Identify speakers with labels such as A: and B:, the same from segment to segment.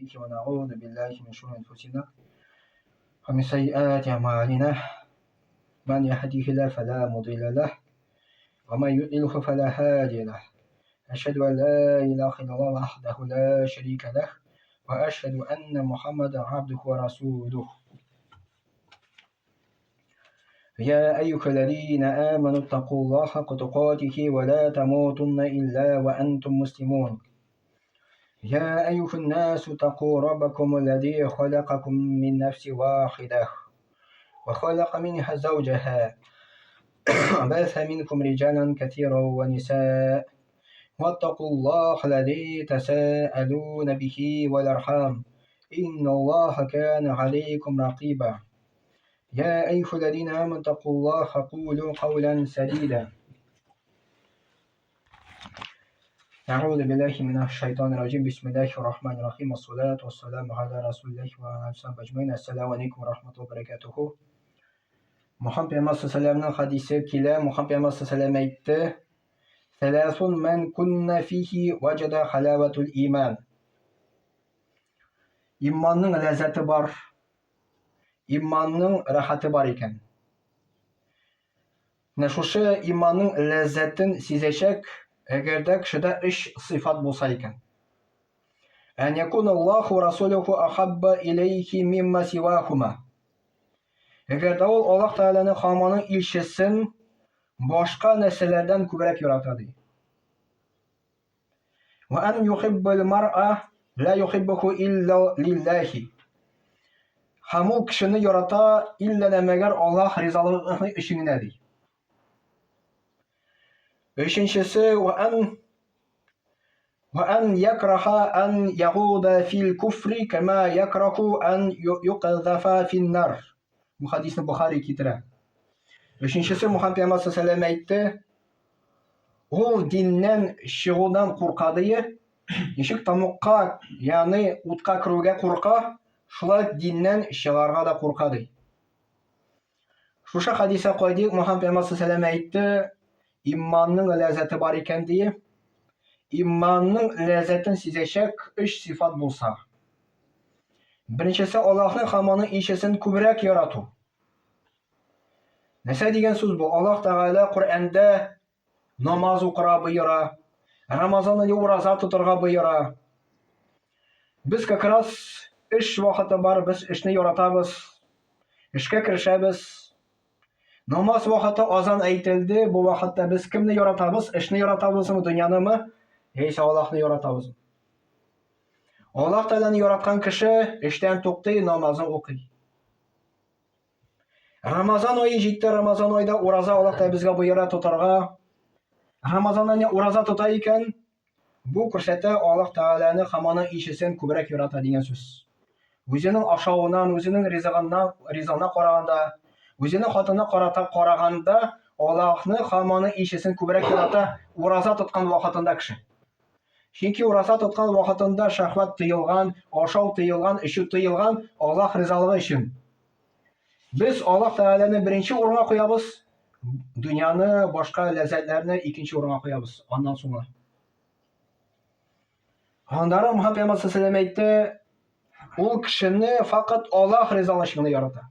A: ونعوذ بالله من شرور أنفسنا ومن سيئات أعمالنا من يهديه الله فلا مضل له ومن يضلله فلا هادي له أشهد أن لا إله إلا الله وحده لا شريك له وأشهد أن محمدا عبده ورسوله يا أيها الذين آمنوا اتقوا الله حق تقاته ولا تموتن إلا وأنتم مسلمون يا أيها الناس اتقوا ربكم الذي خلقكم من نفس واحدة وخلق منها زوجها بث منكم رجالا كثيرا ونساء واتقوا الله الذي تساءلون به والأرحام إن الله كان عليكم رقيبا يا أيها الذين آمنوا اتقوا الله قولوا قولا سديدا أعوذ بالله من الشيطان الرجيم بسم الله الرحمن الرحيم والصلاة والسلام على رسول الله وعلى آله وصحبه أجمعين السلام عليكم ورحمة الله وبركاته Мөхәммәд пәйгамбәр саллаллаху хадисе килә, Мөхәммәд пәйгамбәр саллаллаху әйтте: "Сәласун ман кунна фихи ваҗада халаватул иман." Иманның ләззәте бар. Иманның рәхәте бар икән. Менә шушы иманның ләззәтен сизәчәк, әгәр дә кешедә өч сыйфат булса икән. Ән якуна Аллаху расулюху ахабба илейхи мимма сивахума. Әгәр дә ул Аллаһ Тәгаләне һәм аның илчесен башка нәрсәләрдән күбрәк ярата ди. Ва ан юхиббал мар'a ла юхиббуху илла лиллахи. Һәм ул кешене ярата илла дә мәгәр Аллаһ ризалыгы өчен генә ди. Өченчесе ва ан ва ан якраха ан ягуда фил куфри кама якраху ан юқзафа фин нар. Бу хадисне Бухари китерә. Өченчесе Мухаммад пәйгамбәр саллаллаху әйтте, ул диннән чыгудан курка дие, ничек тамукка, ягъни утка керүгә курка, шулай диннән чыгарга да курка ди. Шушы хадисә кайдык, Мухаммад пәйгамбәр саллаллаху әйтте, иманның ләззәте бар икән дие. Иманның ләззәтен сизәчәк өч сыйфат булса. Беренчесе Аллаһны һәм аның илчесен күбрәк ярату. Нәрсә дигән сүз бу? Аллаһ Тәгалә Коръәндә намаз укырга боера, Рамазан ае ураза тотарга боера. Без как раз эш вакыты бар, без эшне яратабыз, эшкә керешәбез. Намаз вакыты азан әйтелде, бу вакытта без кемне яратабыз? Эшне яратабызмы, дөньянымы, яисә Аллаһны яратабызмы? Аллаһ Тәгаләне яраткан кеше эштән туктый, намазын укый. Рамазан ае җитте, Рамазан айда ураза Аллаһ Тәгалә безгә боера тотарга. Рамазан айында ураза тота икән, бу күрсәтә Аллаһ Тәгаләне һәм аның илчесен күбрәк ярата дигән сүз. Үзенең ашавыннан, үзенең ризыгыннан, ризыгына караганда, үзенең хатынына карата караганда Аллаһны һәм аның илчесен күбрәк ярата ураза тоткан вакытында кеше. Чөнки ураза тоткан вакытында шәһвәт тыелган, ашау тыелган, эчү тыелган Аллаһ ризалыгы өчен. Без Аллаһ Тәгаләне беренче урынга куябыз, дөньяны, башка ләззәтләрне икенче урынга куябыз, аннан соңра. Аннары Мухаммад пәйгамбәр саллаллаху әйтте, ул кешене факат Аллаһ ризалыгы өчен генә ярата.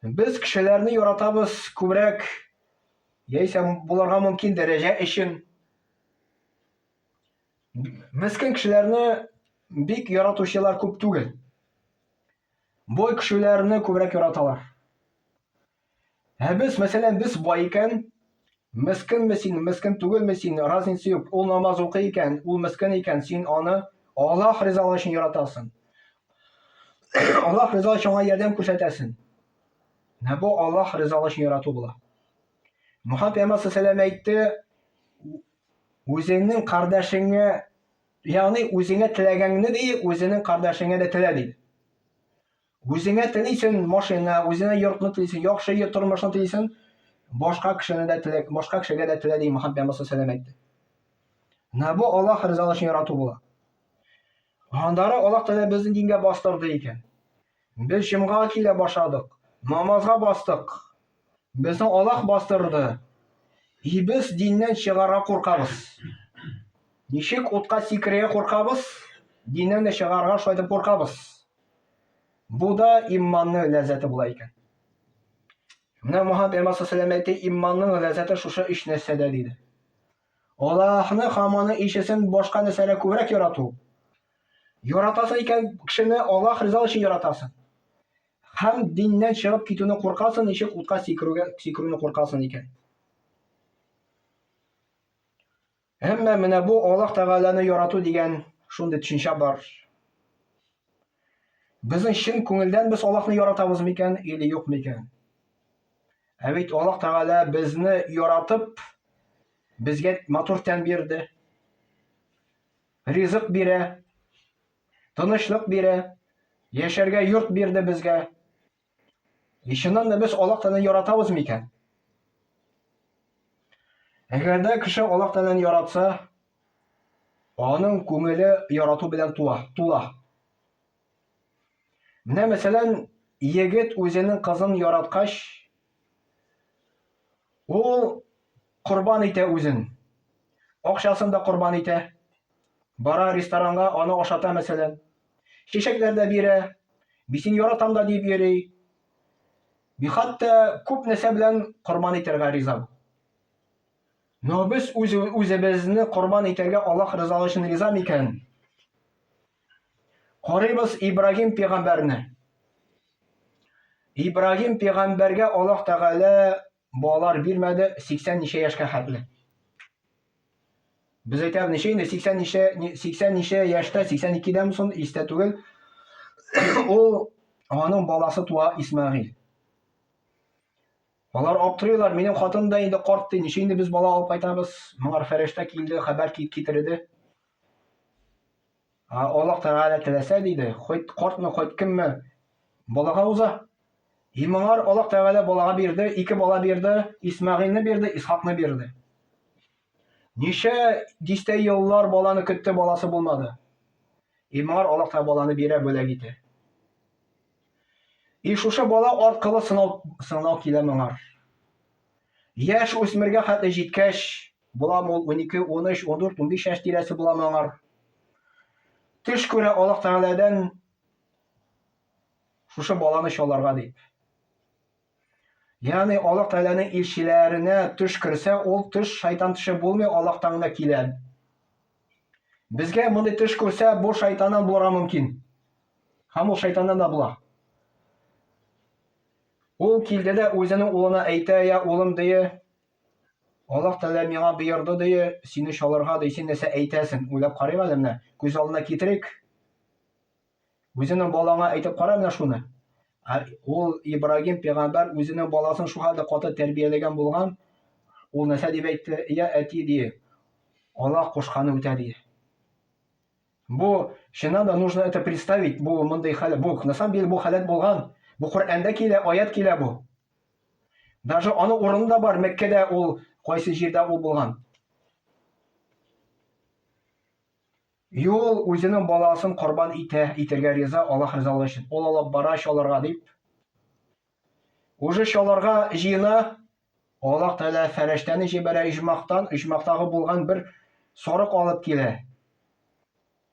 A: Без кешеләрне яратабыз күбрәк Яисә булырга мөмкин дәрәҗә өчен. Мескен кешеләрне бик яратучылар күп түгел. Бай кешеләрне күбрәк яраталар. Ә без, мәсәлән, без бай икән, мескенме син, мескен түгелме син, разница юк. Ул намаз укый икән, ул мескен икән, син аны Аллаһ ризалыгы өчен яратасың. Аллаһ ризалыгы өчен аңа ярдәм күрсәтәсең. Менә бу Аллаһ ризалыгы өчен ярату була. Мухаммад пәйгамбәр саллаллаху әйтте, үзеңнең кардәшеңә, ягъни үзеңә теләгәнне ди, үзеңнең кардәшеңә дә телә ди. Үзеңә телисең машина, үзеңә йортны телисең, яхшы йорт тормышны телисең, башка кешене дә телә, башка кешегә дә телә ди Мухаммад пәйгамбәр саллаллаху әйтте. Менә бу Аллаһ ризалыгы өчен ярату була. Аннары Аллаһ Тәгалә безне дингә бастырды икән. Без җомга килә башладык, намазга бастык. Безне Аллаһ бастырды. И без диннән чыгарга куркабыз. Ничек утка сикерергә куркабыз? Диннән дә чыгарга шулай итеп куркабыз. Бу да иманның ләззәте була икән. Менә Мухаммад пәйгамбәр саллаллаху әйтте, иманның ләззәте шушы өч нәрсәдә диде. Аллаһны һәм аның илчесен башка нәрсәгә күбрәк ярату. Яратасың икән кешене Аллаһ ризалыгы өчен яратасың. Һәм диннән чыгып китүне куркасың, ничек утка сикерүгә сикерүне куркасың икән. Әмма менә бу Аллаһ Тәгаләне ярату дигән шундый төшенчә бар. Безнең чын күңелдән без Аллаһны яратабыз микән или юк микән? Ә бит Аллаһ Тәгалә безне яратып, безгә матур тән бирде. Ризык бирә, тынычлык бирә, яшәргә йорт бирде безгә. И чыннан да без Аллаһ Тәгаләне яратабыз микән? Әгәр дә кеше Аллаһ Тәгаләне яратса, аның күңеле ярату белән туа, тула. Менә мәсәлән, егет үзенең кызын яраткач, ул корбан итә үзен. Акчасын да корбан итә. Бара ресторанга, аны ашата мәсәлән. Чәчәкләр дә бирә. Мин сине яратам да дип йөри. Би хәтта күп нәрсә белән корбан итәргә риза. Но без үз үзебезне корбан итәргә Аллаһ ризалыгы өчен риза микән? Карыйбыз Ибрагим пәйгамбәрне. Ибрагим пәйгамбәргә Аллаһ Тәгалә балалар бирмәде 80 ничә яшькә хәтле. Без әйтәбез, ничә инде 80 ничә 80 ничә яшьтә, 82дәме соң, истә түгел. Ул аның баласы туа Исмәгыйль. Алар аптырыйлар, минем хатын да инде карт ди, ничә инде без бала алып кайтабыз? Моңар фәрештә килде, хәбәр китерде. Аллаһ Тәгалә теләсә, диде, хоть картмы, хоть кемме, балага уза. И моңар Аллаһ Тәгалә балага бирде, ике бала бирде, Исмәгыйльне бирде, Исхакны бирде. Ничә дистә еллар баланы көтте, баласы булмады. И моңар Аллаһ Тәгалә баланы бирә, бүләк итә. И шушы бала аркылы сынау, сынау килә моңар. Яшь үсмергә хәтле җиткәч, Буламы ул 12, 13, 14, 15 яшь тирәсе буламы аңар? Төш күрә Аллаһ Тәгаләдән шушы баланы чаларга дип. Ягъни Аллаһ Тәгаләнең илчеләренә төш керсә, ул төш шайтан төше булмый, Аллаһтан гына килә. Безгә мондый төш күрсә, бу шайтаннан булырга мөмкин. Һәм ул шайтаннан да була. Ул килде дә үзенең улына әйтә, я улым дие, Аллаһ Тәгалә миңа боерды, ди, сине чалырга, ди, син нәрсә әйтәсең? Уйлап карыйк әле менә, күз алдына китерик. Үзенең балаңа әйтеп кара менә шуны. Ә ул Ибрагим пәйгамбәр үзенең баласын шул хәтле каты тәрбияләгән булган. Ул нәрсә дип әйтте? Я әти, ди, Аллаһ кушканы үтә, ди. Бу, чыннан да, нужно это представить, бу мондый хәл, бу, на самом деле, бу халәт булган. Бу Коръәндә килә, аят килә бу. Даже аны урыны да бар, Мәккәдә ул, кайсы җирдә ул булган. Юл үзенең баласын корбан итә, итәргә риза, Аллаһ ризалыгы өчен. Ул алып бара чалырга дип. Уже чалырга җыена, Аллаһ Тәгалә фәрештәне җибәрә иҗмахтан, иҗмахтагы булган бер сарык алып килә.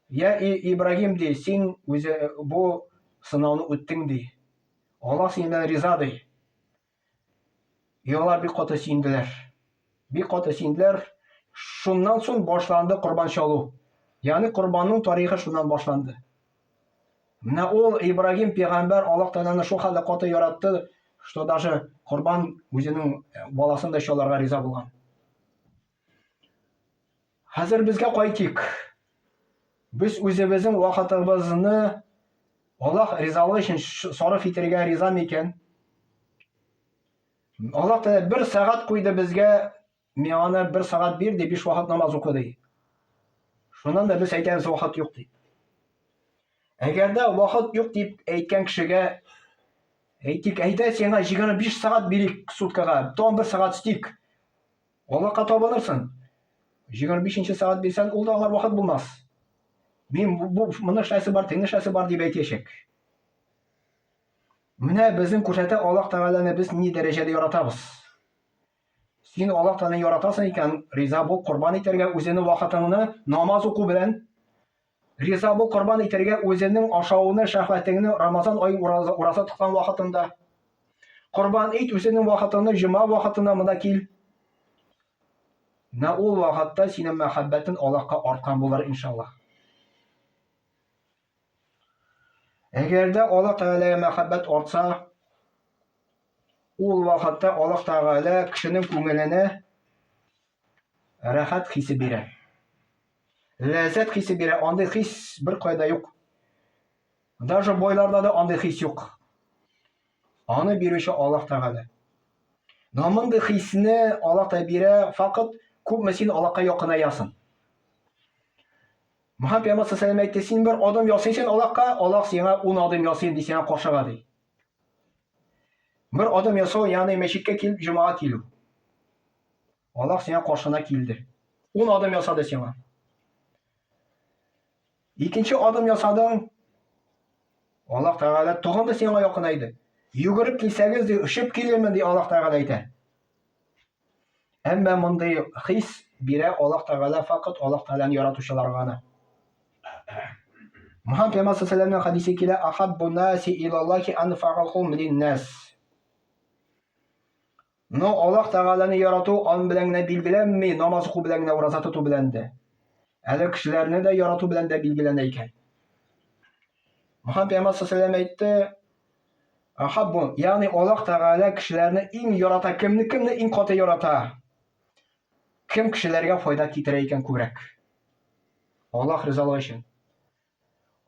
A: Я Ибрагим ди, син үзе бу сынауны үттең ди. Аллаһ синнән риза ди. И алар бик каты сөенделәр. Бик каты сөенделәр. Шуннан соң башланды корбан чалу. Ягъни корбанның тарихы шуннан башланды. Менә ул Ибрагим пәйгамбәр Аллаһ Тәгаләне шул хәлдә каты яратты, что даже корбан үзенең баласын да чаларга риза булган. Хәзер безгә кайтыйк. Без үзебезнең вакытыбызны Аллаһ ризалыгы өчен сарыф итәргә риза микән? Аллаһ Тәгалә бер сәгать куйды безгә. Миңа аны бер сәгать бир, ди, биш вакыт намаз укы, ди. Шуннан да без әйтәбез, вакыт юк, дип. Әгәр дә вакыт юк дип әйткән кешегә әйтик, әйдә сиңа 25 сәгать бирик суткага, тагын бер сәгать өстик. Аллаһка табынырсың. 25 нче сәгать бирсәң, ул да аңар вакыт булмас. Мин бу моны эшләсе бар, тегене эшләсе бар дип әйтәчәк. Менә безнең күрсәтә Аллаһ Тәгаләне без ни дәрәҗәдә яратабыз. Син Аллаһ Тәгаләне яратасың икән, риза бул корбан итәргә үзеңнең вакытыңны намаз уку белән. Риза бул корбан итәргә үзеңнең ашавыңны, шәһвәтеңне Рамазан ае ураза, ураза тоткан вакытында. Корбан ит үзеңнең вакытыңны җома вакытында монда кил. Менә ул вакытта синең мәхәббәтең Аллаһка арткан булыр, иншаллаһ. Әгәр дә Аллаһ Тәгаләгә мәхәббәт артса, ул вакытта Аллаһ Тәгалә кешенең күңеленә рәхәт хисе бирә. Ләззәт хисе бирә. Андый хис бер кайда юк. Даже байларда да андый хис юк. Аны бирүче Аллаһ Тәгалә. Но мондый хисне Аллаһ та бирә, факат күпме син Аллаһка якынаясың. Мөхәммәд пәйгамбәр саллаллаху әйтте, син бер адым ясыйсың Аллаһка, Аллаһ сиңа 10 адым ясый ди сиңа каршыга ди. Бер адым ясау, ягъни мәчеткә килеп җомага килү. Аллаһ сиңа каршына килде. 10 адым ясады сиңа. Икенче адым ясадың, Аллаһ Тәгалә тагын да сиңа якынайды. Йөгереп килсәгез, ди, очып килермен, ди Аллаһ Тәгалә әйтә. Әмма мондый хис бирә Аллаһ Тәгалә факат Аллаһ Тәгаләне яратучыларга гына. Мөхәммәд пәйгамбәр саллаллаху хадисе килә, ахаббу наси илаллахи анфаухум линнас. Но Аллаһ Тәгаләне ярату ан белән генә билгеләнми, намаз уку белән генә, ураза тоту белән дә. Әле кешеләрне дә ярату белән дә билгеләнә икән. Мөхәммәд пәйгамбәр саллаллаху әйтте, Ахаббу, ягъни Аллаһ Тәгалә кешеләрне иң ярата, кемне кемне иң каты ярата? Кем кешеләргә файда китерә икән күбрәк? Аллаһ ризалыгы өчен.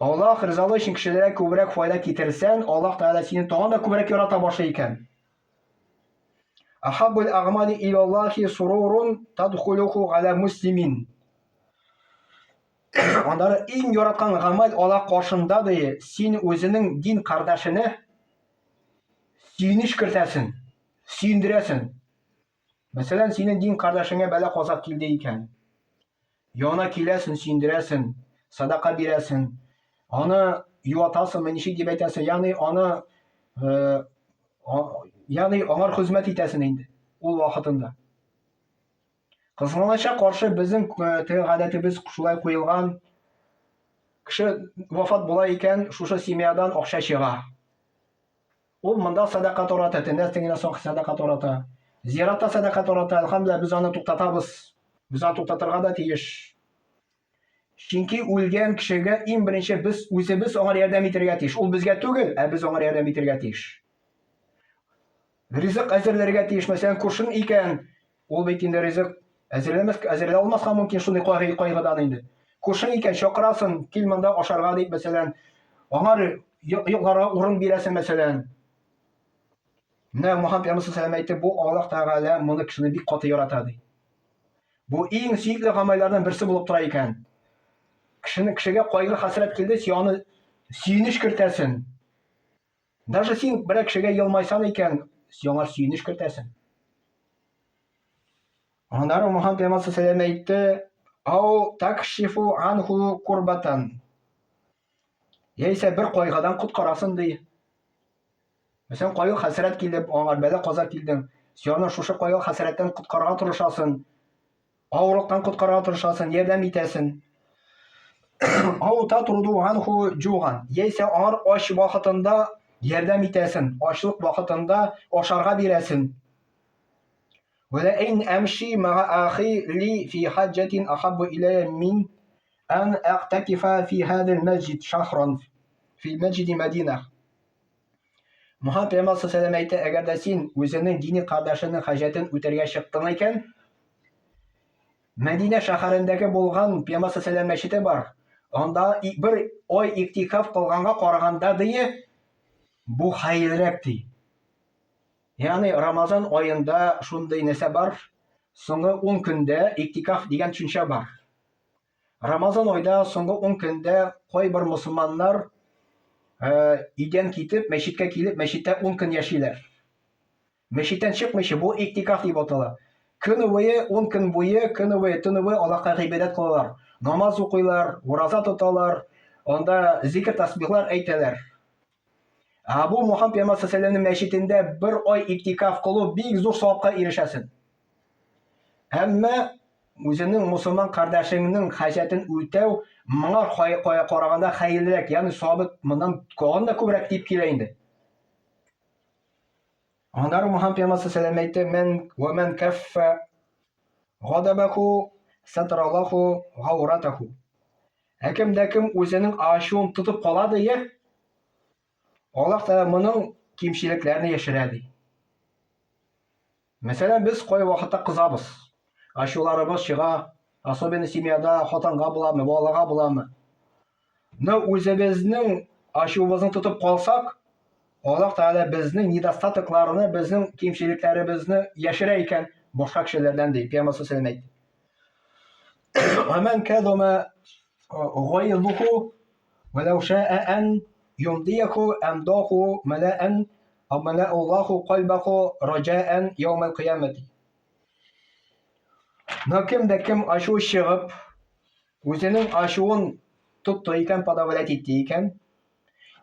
A: Аллаһ ризалыгы өчен кешеләргә күбрәк файда китерсәң, Аллаһ Тәгалә сине тагын да күбрәк ярата башлый икән. Ахаббул агмали илаллахи сурурун тадхулуху аля муслимин. Аннары иң яраткан гамәл Аллаһ каршында ди, син үзенең дин кардәшенә сөенеч кертәсен, сөендерәсен. Мәсәлән, синең дин кардәшеңә бәла каза килде икән. Янына киләсен, сөендерәсен, садака бирәсен, аны юатасыңмы, ничек дип әйтәсең, ягъни аны э, ягъни аңар хезмәт итәсен инде ул вакытында. Кызганача каршы безнең э, теге гадәтебез шулай куелган. Кеше вафат була икән, шушы семьядан акча чыга. Ул монда садака тарата, тендә тегенә соң садака тарата. Зиратта садака тарата, әлхәмдүлилләһ, без аны туктатабыз. Без аны туктатырга да тиеш. Чөнки үлгән кешегә иң беренче без үзебез аңа ярдәм итәргә тиеш. Ул безгә түгел, ә без аңа ярдәм итәргә тиеш. Ризык әзерләргә тиеш. Мәсәлән, күршең икән, ул бит инде ризык әзерләмәс, әзерләй алмаска мөмкин шундый кайгы кайгыдан инде. Күршең икән, чакырасын, кил монда ашарга дип, мәсәлән, аңар йокларга урын бирәсең, мәсәлән. Менә Мухаммад пәйгамбәр саллаллаху әйтте, бу Аллаһ Тәгалә моны кешене бик каты ярата ди. Бу иң сөекле гамәлләрдән берсе булып тора икән. Кешене кешегә кайгы хәсрәт килде, син аны сөенеч кертәсен. Даже син берәр кешегә елмайсаң икән, сиңа сөенеч кертәсең. Аннары Мухаммад пәйгамбәр саллаллаху әйтте, "Ау такшифу анху курбатан." Яисә бер кайгыдан коткарасын ди. Мәсәлән, кайгы хәсрәт килеп, аңа бәла каза килдең. Син аны шушы кайгы хәсрәттән коткарырга тырышасың. Авырлыктан коткарырга тырышасың, ярдәм итәсең. Ау татруду анху җуган. Яисә аңар ач вакытында ярдәм итәсең, ачлык вакытында ашарга бирәсең. Вәлә ин әмши мага ахи ли фи хаҗҗатин ахаббу иләйя мин ан әгътакифа фи хадил мәсҗид шахран фи мәсҗиди Мәдинә. Мөхәммәд пәйгамбәр саллаллаху әйтә, әгәр дә син үзеңнең дини кардәшеңнең хаҗәтен үтәргә чыктың икән, Мәдинә шәһәрендәге булган пәйгамбәр саллаллаху мәчете бар. Анда бер ай иктикаф кылганга караганда ди, бу хәерлерәк ди. Ягъни Рамазан аенда шундый нәрсә бар, соңгы 10 көндә иктикаф дигән төшенчә бар. Рамазан айда соңгы 10 көндә кайбер мусульманнар э, өйдән китеп, мәчеткә килеп, мәчеттә 10 көн яшиләр. Мәчеттән чыкмыйча, бу иктикаф дип атала. Көне буе, 10 көн буе, көне буе, төне буе Аллаһка гыйбадәт кылалар. Намаз укыйлар, ураза тоталар, анда зикр тасбихлар әйтәләр. Ә бу Мухаммад пәйгамбәр саллаллаху мәчетендә бер ай иктикаф кылу бик зур савапка ирешәсең. Әмма үзеңнең мусульман кардәшеңнең хаҗәтен үтәү моңа кая караганда хәерлерәк, ягъни савабы моннан тагын да күбрәк дип килә инде. Аннары Мухаммад пәйгамбәр саллаллаху әйтте, "Мән ва мән каффа гадабаху сатараллаху гауратаху." Ә кем дә кем үзенең ачуын тотып кала ди, Аллаһ Тәгалә моның кимчелекләрен яшерә ди. Мәсәлән, без кай вакытта кызабыз. Ачуларыбыз чыга, особенно семьяда, хатынга буламы, балага буламы. Но үзебезнең ачуыбызны тотып калсак, Аллаһ Тәгалә безнең недостатокларны, безнең кимчелекләребезне яшерә икән башка кешеләрдән ди. Пәйгамбәр саллаллаху әйтте. Вәмән кәзума гайзуху вәләү шәә ән юмдияху әмдаху мәләән Амалауллаху кальбаху раҗаән яумал кыямәти. Но кем дә кем ачуы чыгып, үзенең ачуын тотты икән, подавлять итте икән,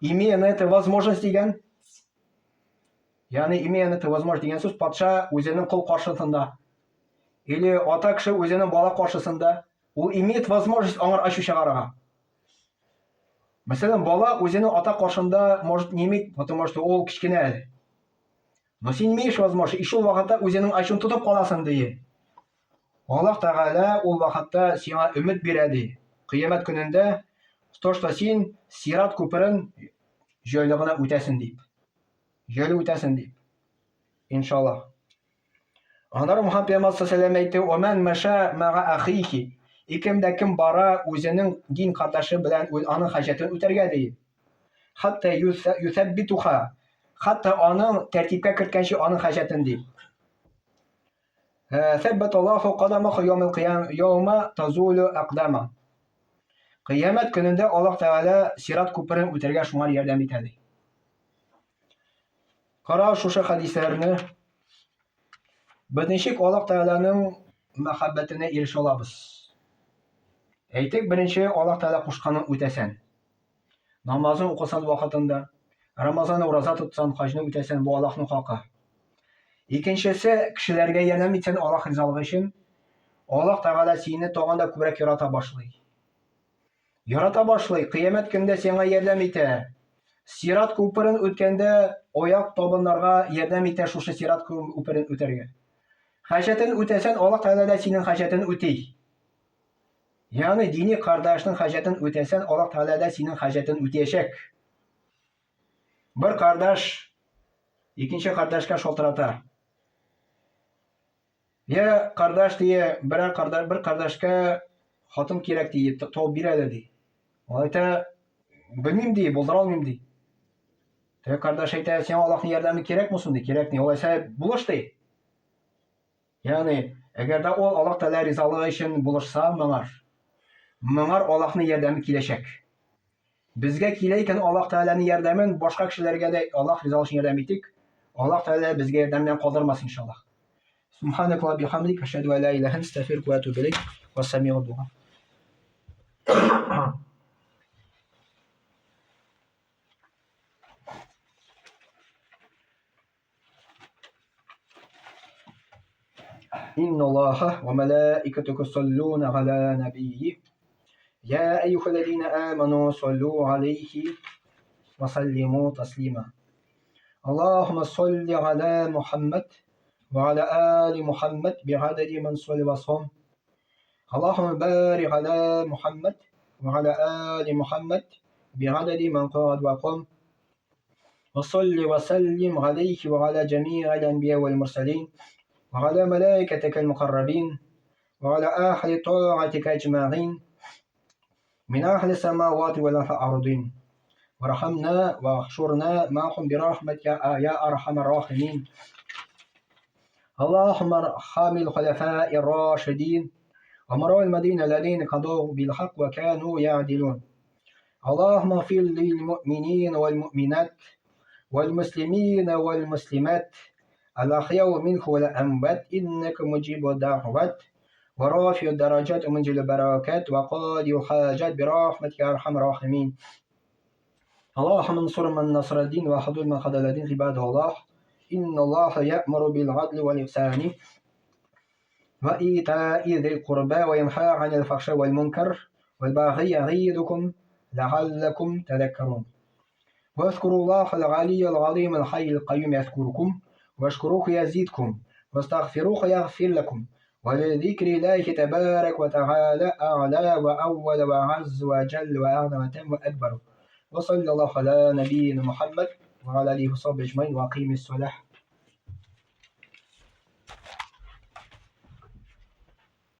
A: имея на это возможность дигән, ягъни имея на это возможность дигән сүз патша үзенең кол каршысында или ата кеше үзенең бала каршысында, ул имеет возможность аңар ачу чыгарырга. Мәсәлән, бала үзенең ата каршында может не иметь, потому что ул кечкенә әле. Но син имеешь возможность, и шул вакытта үзенең ачуын тотып каласың ди. Аллаһ Тәгалә ул вакытта сиңа өмет бирә ди. Кыямәт көнендә то, что син сират күперен җайлы гына үтәсен дип. Җайлы үтәсен дип. Иншаллаһ. Аннары Мухаммад пәйгамбәр саллаллаху әйтте, "Ва мәша мага ахихи". И кем дә кем бара үзенең дин кардәше белән аның хаҗәтен үтәргә ди. Хәтта юсәббитуха. Хәтта аның тәртипкә керткәнче аның хаҗәтен ди. Сәббат Аллаху кадамаху яумил кыям яума тазулю акдама. Кыямәт көнендә Аллаһ Тәгалә сират күперен үтәргә шуңар ярдәм итә ди. Кара шушы хәдисләрне. Без ничек Аллаһ Тәгаләнең мәхәббәтенә ирешә алабыз? Әйтик, беренче Аллаһ Тәгалә кушканын үтәсән. Намазын укысан вакытында, Рамазан ураза тотсан, хаҗны үтәсән, бу Аллаһның хакы. Икенчесе, кешеләргә ярдәм итсән Аллаһ ризалыгы өчен, Аллаһ Тәгалә сине тагын да күбрәк ярата башлый. Ярата башлый, кыямәт көндә сиңа ярдәм итә. Сират күперен үткәндә аяк табыннарга ярдәм итә шушы сират күперен үтәргә. Хаҗәтен үтәсән, Аллаһ Тәгалә дә синең хаҗәтен үти. Ягъни дини кардәшнең хаҗәтен үтәсән, Аллаһ Тәгалә дә синең хаҗәтен үтәячәк. Бер кардәш икенче кардәшкә шалтырата. Я кардаш дие, берәр кардаш, бер кардашка хатын кирәк ди, тауып бир әле ди. Ул әйтә, белмим ди, булдыра алмыйм ди. Теге кардаш әйтә, сиңа Аллаһның ярдәме кирәкме соң ди, кирәк ди. Алайса булыш ди. Ягъни, әгәр дә ул Аллаһ Тәгалә ризалыгы өчен булышса моңар, моңар Аллаһның ярдәме киләчәк. Безгә килә икән Аллаһ Тәгаләнең ярдәмен, башка кешеләргә дә Аллаһ ризалыгы өчен ярдәм итик. Аллаһ Тәгалә безгә ярдәмнән калдырмас иншаллаһ. Субханак ва бихамдик, ашһаду ан ла илаһа илля астагфирука ва атубу илейк. Вассамигу дуа. إن الله وملائكته يصلون على نبيه يا أيها الذين آمنوا صلوا عليه وسلموا تسليما اللهم صل على محمد وعلى آل محمد بعدد من صلى وصم اللهم بارك على محمد وعلى آل محمد بعدد من قعد وقم وصل وسلم عليه وعلى جميع الأنبياء والمرسلين وعلى ملائكتك المقربين وعلى أهل طاعتك أجمعين من أهل السماوات والأرضين وارحمنا واحشرنا معهم برحمتك يا أرحم الراحمين اللهم ارحم الخلفاء الراشدين ومروا المدينة الذين قضوا بالحق وكانوا يعدلون اللهم اغفر للمؤمنين والمؤمنات والمسلمين والمسلمات الأحياء منه والأموات إنك مجيب الدعوات ورافع الدرجات ومنزل البركات وقاضي الحاجات برحمتك يا أرحم الراحمين اللهم انصر من نصر الدين وخذل من خذل الدين عباد الله إن الله يأمر بالعدل والإحسان وإيتاء ذي القربى وينهى عن الفحشاء والمنكر والبغي يعظكم لعلكم تذكرون. واذكروا الله العلي العظيم الحي القيوم يذكركم، واشكروه يزدكم، واستغفروه يغفر لكم. ولذكر الله تبارك وتعالى أعلى وأول وأعز وأجل وأغنى وأتم وأكبر. وصلى الله على نبينا محمد وعلى آله وصحبه أجمعين وأقيم الصلاة.